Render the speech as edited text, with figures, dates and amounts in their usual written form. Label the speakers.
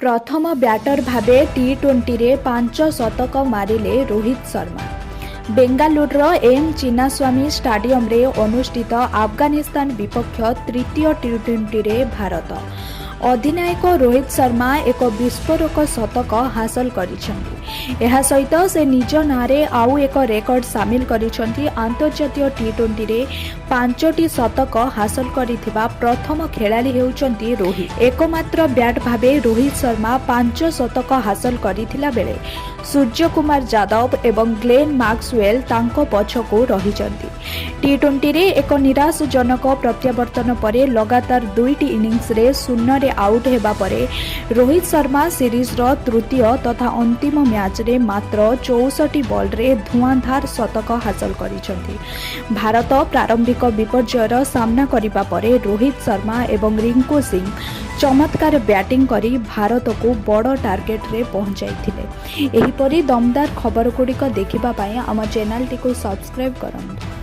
Speaker 1: ପ୍ରଥମ ବ୍ୟାଟର ଭାବେ ଟି-20ରେ ପାଞ୍ଚ ଶତକ ମାରିଲେ ରୋହିତ ଶର୍ମା। ବେଙ୍ଗାଲୁରୁର ଏମ୍ ଚିନ୍ନାସ୍ୱାମୀ ଷ୍ଟାଡିୟମରେ ଅନୁଷ୍ଠିତ ଆଫଗାନିସ୍ତାନ ବିପକ୍ଷ ତୃତୀୟ ଟି-20ରେ ଭାରତ ଅଧିନାୟକ ରୋହିତ ଶର୍ମା ଏକ ବିସ୍ଫୋରକ ଶତକ ହାସଲ କରିଛନ୍ତି। ଏହା ସହିତ ସେ ନିଜ ନାଁରେ ଆଉ ଏକ ରେକର୍ଡ ସାମିଲ କରିଛନ୍ତି। ଆନ୍ତର୍ଜାତୀୟ ଟି-20ରେ ପାଞ୍ଚଟି ଶତକ ହାସଲ କରିଥିବା ପ୍ରଥମ ଖେଳାଳି ହେଉଛନ୍ତି ରୋହିତ। ଏକମାତ୍ର ବ୍ୟାଟର ଭାବେ ରୋହିତ ଶର୍ମା ପାଞ୍ଚ ଶତକ ହାସଲ କରିଥିଲା ବେଳେ ସୂର୍ଯ୍ୟକୁମାର ଯାଦବ ଏବଂ ଗ୍ଲେନ୍ ମାକ୍ସୱେଲ୍ ତାଙ୍କ ପଛକୁ ରହିଛନ୍ତି। ଟି-20ରେ ଏକ ନିରାଶଜନକ ପ୍ରତ୍ୟାବର୍ତ୍ତନ ପରେ ଲଗାତାର ଦୁଇଟି ଇନିଂସରେ ଶୂନ୍ୟରେ ଆଉଟ୍ ହେବା ପରେ ରୋହିତ ଶର୍ମା ସିରିଜର ତୃତୀୟ ତଥା ଅନ୍ତିମ ମ୍ୟାଚ୍ରେ ମାତ୍ର 64 ବଲ୍ରେ ଧୂଆଁଧାର ଶତକ ହାସଲ କରିଛନ୍ତି। ଭାରତ ପ୍ରାରମ୍ଭିକ ବିପର୍ଯ୍ୟୟର ସାମ୍ନା କରିବା ପରେ ରୋହିତ ଶର୍ମା ଏବଂ ରିଙ୍କୁ ସିଂ ଚମତ୍କାର ବ୍ୟାଟିଂ କରି ଭାରତକୁ ବଡ଼ ଟାର୍ଗେଟରେ ପହଞ୍ଚାଇଥିଲେ। ଏହିପରି ଦମଦାର ଖବରଗୁଡ଼ିକ ଦେଖିବା ପାଇଁ ଆମ ଚ୍ୟାନେଲଟିକୁ ସବସ୍କ୍ରାଇବ୍ କରନ୍ତୁ।